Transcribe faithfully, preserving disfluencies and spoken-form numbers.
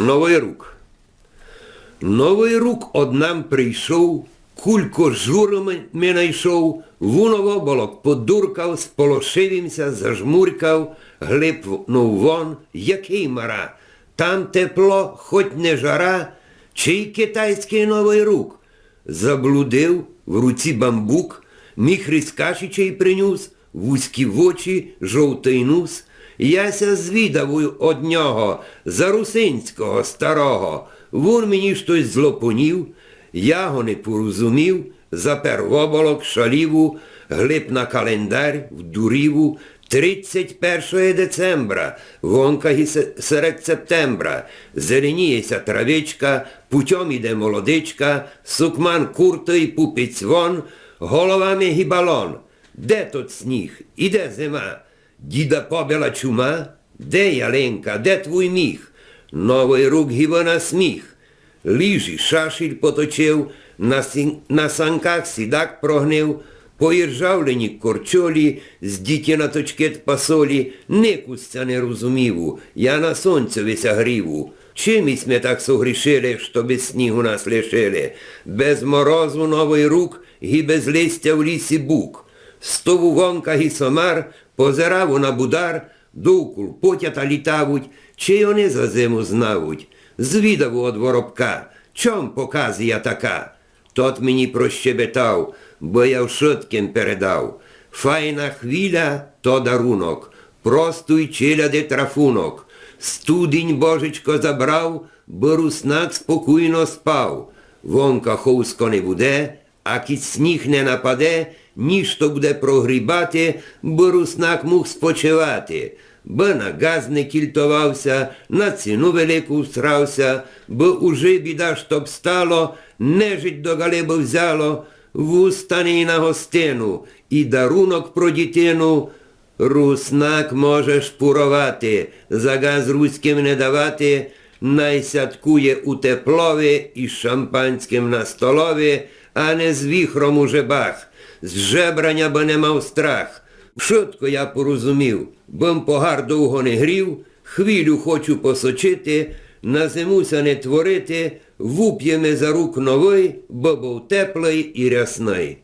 Новый рук. Новый рук од нам прийшов, кулько журы ми найшов, вунов оболок подуркав, сполошив им ся, зажмуркав, глипнув вон, якый мара, там тепло, хоть не жара, чей китайськый Новый рук. Заблудив, в руці бамбук, міхрі з каші чей принюс, вузькі вочі, жовтый нус. Я ся звідаву од нього за русинського старого. Вун мені штось злопонів, я го не порозумів, запер в оболок, шаліву, глип на календарь, вдуріву, тридцять першого децембра, вонка ги се-, серед септембра, зеленіє ся травичка, путьом іде молодичка, сукман куртый, пупець вон, голова ми ги балон. Де тот сніг? Іде зима. Діда побила чума? Де ялинка? Де твуй міх? Новый рук ги вона сміх. Лижі шашель поточив, на син-, на санках сідак прогнив, поіржавлені корчолі, з дітіна точкет пасолі, никус ся не розуміву, я на сонцьови ся гріву. Чим исьме так согрішили, што без снігу нас лишили? Без морозу Новый рук ги без листя в лісі бук. Стову вонка ги сомар, позираву на будар, довкул потята літавуть, чей они за зиму знавуть. Звідаву од воробка, чом показія така? Тот мені прощебетав, бо я вшытким передав. Файна хвіля — то дарунок, простуй челяди трафунок. Студінь божечко забрав, бо руснак спокуйно спав. Вонка ховско не буде, а кідь сніг не нападе, нішто буде прогрібати, бо руснак муг спочивати. Бо на газ не кільтовав ся, на ціну велику всрав ся, бо уже біда, што б стало, нежить до галебы взяло, вустане і на гостину, і дарунок про дітину. Руснак може шпуровати, за газ руським не давати, най сяткує у теплови і з шампанськым на столови, а не з віхром у жебах, з жебраня бы не мав страх. Вшытко я порозумів, бым погар довго не грів, хвілю хочу посочити, на зиму ся не творити, вупєме за рук новый, бо быв теплый і рясный.